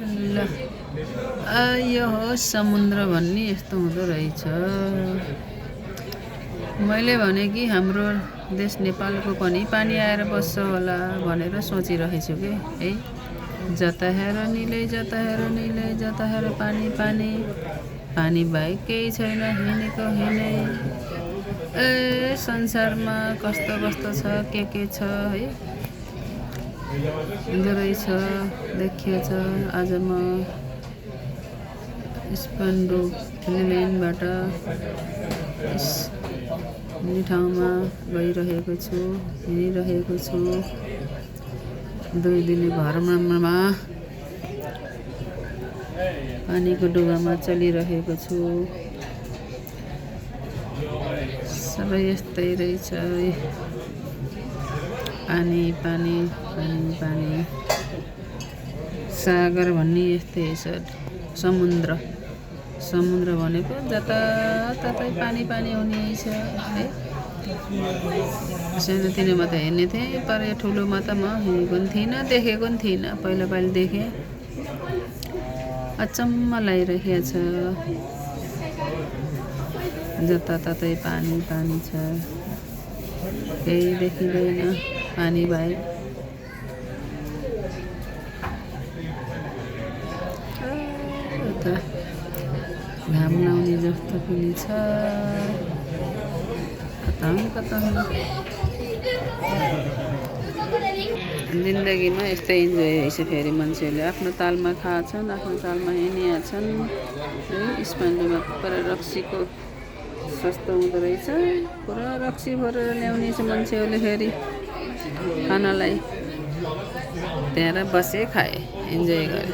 ल यो हो समुद्र भन्ने यस्तो हुँदो रहेछ। मैले भने कि हाम्रो देश नेपालको पनि पानी आएर बस्छ होला भनेर सोचिरहेछु कि है। जता हेर निलै जता हेर निलै जता हेर पानी पानी पानी बाहेक केही छैन हिँडेको हिँडै। ए संसारमा कस्तो कस्तो छ के छ है हुँदो रहेछ देखिएछ। आज म स्पन्डो फिलिमेनबाट भन्ने ठाउँमा गइरहेको छु, हिँडिरहेको छु। 2 दिने भ्रमणमा पानीको डुबामा चलिरहेको छु। सबै यस्तै रहेछ। पानी पानी पानी पानी सागर भन्ने यस्तै छ। समुद्र समुद्र भनेको जताततै पानी पानी हुने छ है। सानोतिनोमा त हेर्ने थिएँ, तर यो ठुलोमा त म हिँडेको पनि थिइनँ, देखेको पनि थिइनँ। पहिलोपालि देखेँ, अचम्म लागिरहेको छ। जताततै पानी पानी छ, केही देखिँदैन पानी बाहेक। घाम लाउने जस्तो पनि छ, कता जिन्दगीमा यस्तै इन्जोय भइछ। फेरि मान्छेहरूले आफ्नो तालमा खान्छन्, आफ्नो तालमा हिँडिया छन् है। स्पन्डीमा पुरा रक्सीको सस्तो हुँदो रहेछ। पुरा रक्सी भरेर ल्याउने छ मान्छेहरूले फेरि खानालाई। त्यहाँ बसे खाए, इन्जोय गरे।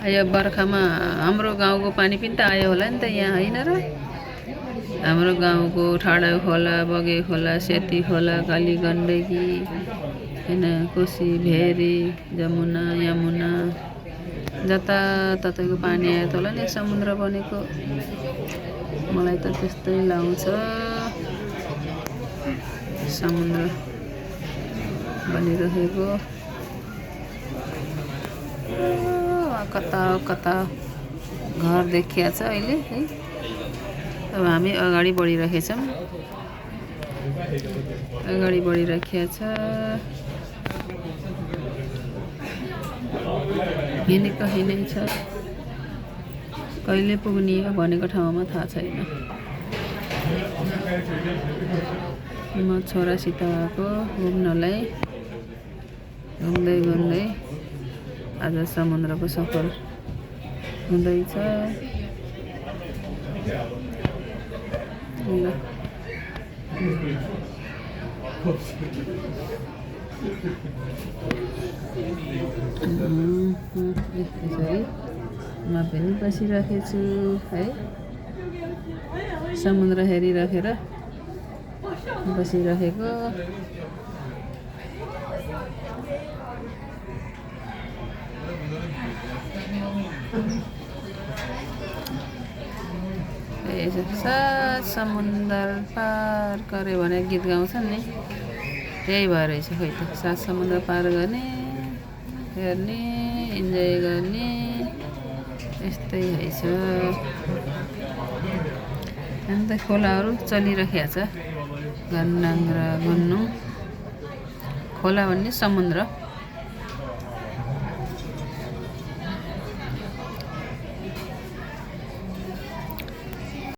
यो बर्खामा हाम्रो गाउँको पानी पनि त आयो होला नि त यहाँ, होइन र? हाम्रो गाउँको ठाडा खोला, बगे खोला, सेती खोला, काली गण्डकी होइन, कोशी, भेरी, जमुना, यमुना जताततैको पानी आयो त होला नि समुद्र बनेको। मलाई त त्यस्तै लाउँछ, समुद्र बनिरहेको। कता कता घर देखिया छ अहिले है। अब हामी अगाडि बढिरहेछौँ, अगाडि बढिरहेको छ। हिँडेको हिँडै छ, कहिले पुग्ने हो भनेको ठाउँमा थाहा छैन। म छोरासित आएको घुम्नलाई, घुम्दै घुम्दै आज समुद्रको सफर हुँदैछ। ल यसरी म पनि बसिरहेको छु है। समुद्र हेरिराखेर बसिरहेको। सात समुन्दर पार गरे भने गीत गाउँछन् नि, त्यही भएर रहेछ खोइ त। सात समुद्र पार गर्ने, हेर्ने, इन्जोय गर्ने यस्तै रहेछ। अन्त खोलाहरू चलिरहेको छ, गन्नाङ र गुन्नु। खोला भन्ने समुद्र।